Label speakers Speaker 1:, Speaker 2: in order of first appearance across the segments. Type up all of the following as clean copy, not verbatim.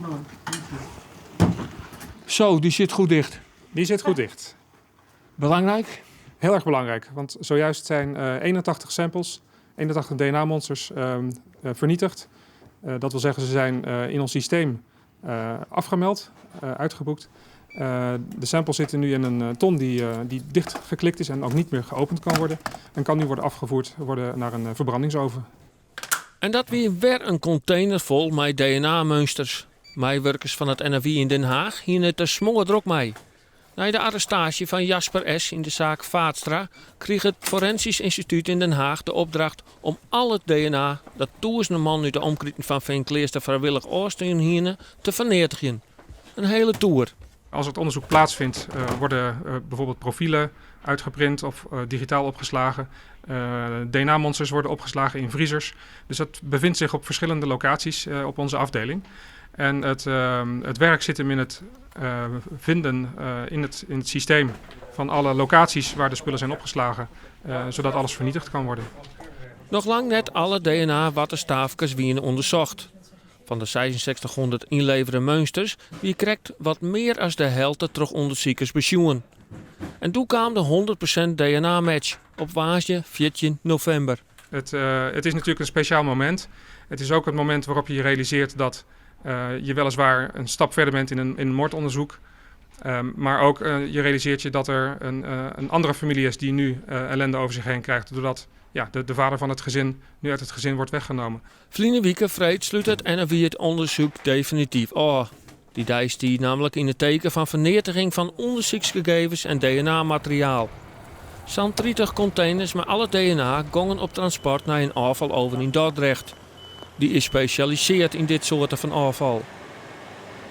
Speaker 1: Mooi, dank je.
Speaker 2: Zo, die zit goed dicht.
Speaker 3: Die zit goed dicht.
Speaker 2: Belangrijk?
Speaker 3: Heel erg belangrijk, want zojuist zijn 81 samples, 81 DNA-monsters vernietigd. Dat wil zeggen, ze zijn in ons systeem afgemeld, uitgeboekt. De samples zitten nu in een ton die dichtgeklikt is en ook niet meer geopend kan worden. En kan nu worden afgevoerd worden naar een verbrandingsoven.
Speaker 4: En dat wie wer in container fol mei DNA-meunsters. Meiwurkers fan it NFI yn Den Haach hiene it der smoardrok mei. Nei de arrestaasje fan Jasper S. yn de saak Vaatstra krige it Forensisch Instituut yn Den Haach de opdracht om al it DNA dat tûzenen mannen út de omkriten fan Feankleaster frijwillich ôfstean hiene te ferneatigjen. In hiele toer.
Speaker 3: Als het onderzoek plaatsvindt, worden bijvoorbeeld profielen uitgeprint of digitaal opgeslagen. DNA-monsters worden opgeslagen in vriezers. Dus dat bevindt zich op verschillende locaties op onze afdeling. En het werk zit hem in het vinden in het systeem van alle locaties waar de spullen zijn opgeslagen, zodat alles vernietigd kan worden.
Speaker 4: Noch lang net alle DNA-wattenstaafkes wiene ûndersocht. Fan de 6600 ynlevere meunsters wie krekt wat mear as de helte troch ûndersikers besjoen. En doe kaam de 100% DNA-match op woansdei 14 novimber.
Speaker 3: Het is natuurlijk een speciaal moment. Het is ook het moment waarop je je realiseert dat je weliswaar een stap verder bent in een moordonderzoek. Maar ook je realiseert je dat er een andere familie is die nu ellende over zich heen krijgt. Doordat, ja, de vader van het gezin nu uit het gezin wordt weggenomen.
Speaker 4: Ferline wike freed slút it NFI it ûndersyk definityf ôf. Dy dei stie nammentlik yn it teken fan ferneatiging fan ûndersyksgegevens en DNA-materiaal. Sa'n 30 konteners mei alle DNA gongen op transport nei in ôffaloven yn Dordrecht. Dy is spesjalisearre yn dit soarte fan ôffal.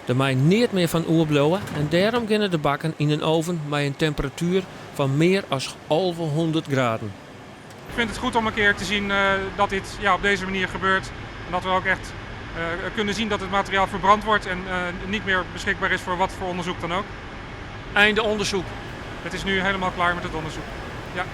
Speaker 4: Der mei neat mear fan oerbliuwe en dêrom geane de bakken yn in oven mei in temperatuer fan mear as 1100 graden.
Speaker 3: Ik vind het goed om een keer te zien dat dit, ja, op deze manier gebeurt. En dat we ook echt kunnen zien dat het materiaal verbrand wordt en niet meer beschikbaar is voor wat voor onderzoek dan ook.
Speaker 4: Einde onderzoek.
Speaker 3: Het is nu helemaal klaar met het onderzoek. Ja.